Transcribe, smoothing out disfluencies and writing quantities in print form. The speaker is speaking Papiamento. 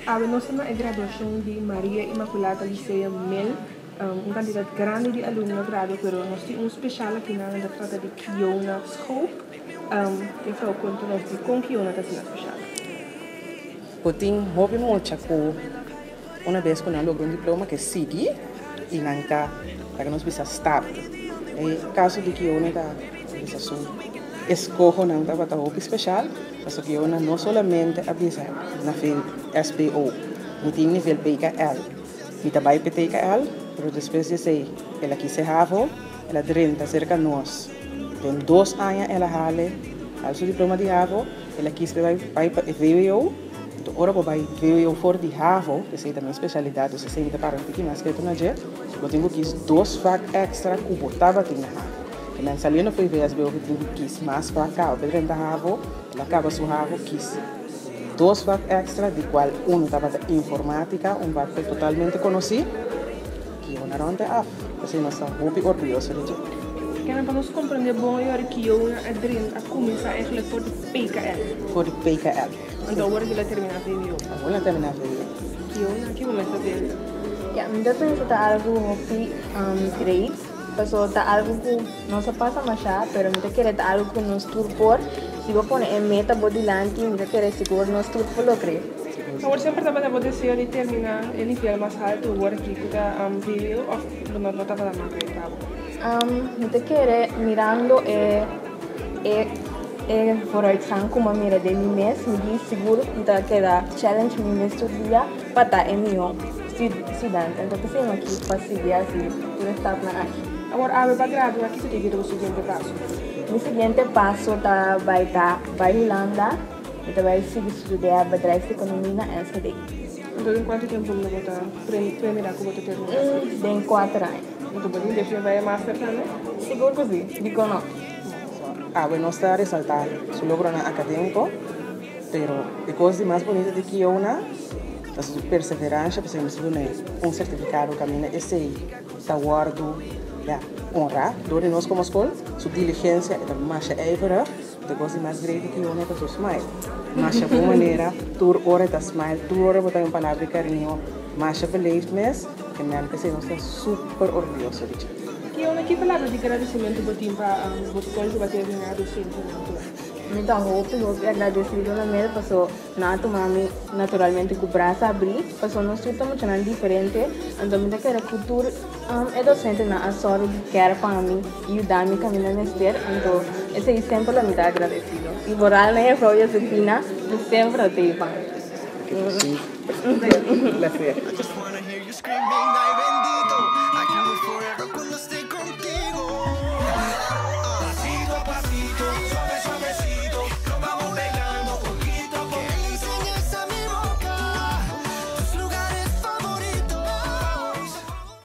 Awe nos ta na e graduashon di Maria Immaculata Lyceum Mil. Un kantidat grandi di alumno a gradua pero nos tin un speshal aki nan ta trata di Kiona Schoop. Juffrouw konta nos dikon Kiona ta asina speshal. Bo tin hopi mucha ku una bes ku nan logra un diploma ke sigui i nan ta laga nos bisa stabel. E kaso di Kiona ta bisa su eskohonan tabata hopi speshal pasobra Kiona no solamente a bisa na fin SBO mi tin nivel PKL mi ta bai PTKL pero despues di esei el a kise havo el a drenta serka nos den dos aña el a hale su diploma di havo. El a kis bai bai pa e vwo, anto ora bo bai vwo for di havo, esei ta mi spesialidat, dus esei mi ta para un tiki mas ketu na dje, bo tin ku kis dos vak èkstra ku bo tabatin na havo. E men saliendo for di vsbo bo tin ku kis mas vak kaba pa e drenta havo, el a kaba su havo kis dos vak èkstra di kual unu tabata informátika, un vak ku totalmente konosí. Kiona rond e af, p'esei nos ta hopi orguyoso di dje. Kende pa nos komprende bon e ora Kiona a drenta a kuminsá eigenlijk for di PKL. For di PKL. Anto awor ki el a terminá vwo. Awor el a terminá vwo. Kiona, ki bo mester pensa? Ya, mi ta pensa ta algu hopi great, pasobra ta algu ku no sa pasa mashá, pero mi ta kere ta algu ku nos tur por, si bo pone e meta bo dilanti, mi ta kere sigur nos tur por logr'é. Awor semper tabata bo deseo di termina e nivel mas haltu wor aki ku ta vwo of bo no tabata mas rei pa bo? Mi ta kere mirando e e e vooruitgang ku mi a mira den mi mes, mi di sigur mi ta keda challenge mi mes tur dia pa ta e mihó studente. Enton p'esei mi a kies pa sigui hasi tur e stapnan aki. Awor awe pa gradua kiko ta bira bo siguiente paso? Mi siguiente paso ta bai ta bai Hulanda. Mi ta bai sigui studia Bedrijfseconomie na Enschede. Anto den kuantu tempu lo bo ta premira ku bo ta termina? Den kuater aña. Anto bo tin deseo bai e master tambe? Sigur ku si, dikon no? Awe nos ta resalta su logronan akademiko, pero e kos di mas bunita di Kiona ta su perseveransha, pasobra nos ta dun'e un sertifikado kaminda esei ta wòrdu ya honrá dor di nos komo skol. Su diligensia, e ta masha ijverig. E kos di mas great di Kiona ta su smile. Masha bon manera, tur ora e ta smile, tur ora bo ta un palabra di cariño, masha beleefd mes, e mel p'esei nos ta super orguyoso di dje. Kiona, ki palabra di gradisimentu bo tin pa bo skol ku bo a terminá dosentenan tur? Mi ta hopi hopi agradesido na mel paso nan a tuma mi naturalmente ku brasa abrí, paso nos tur ta muchanan diferente, anto mi ta kere ku tur E dosentenan a sòru di kèr pa mi i yuda mi kaminda mester, anto esei semper lo mi ta agradesido. I boral na Jefrou Josefina, mi semper ta tei pa mi.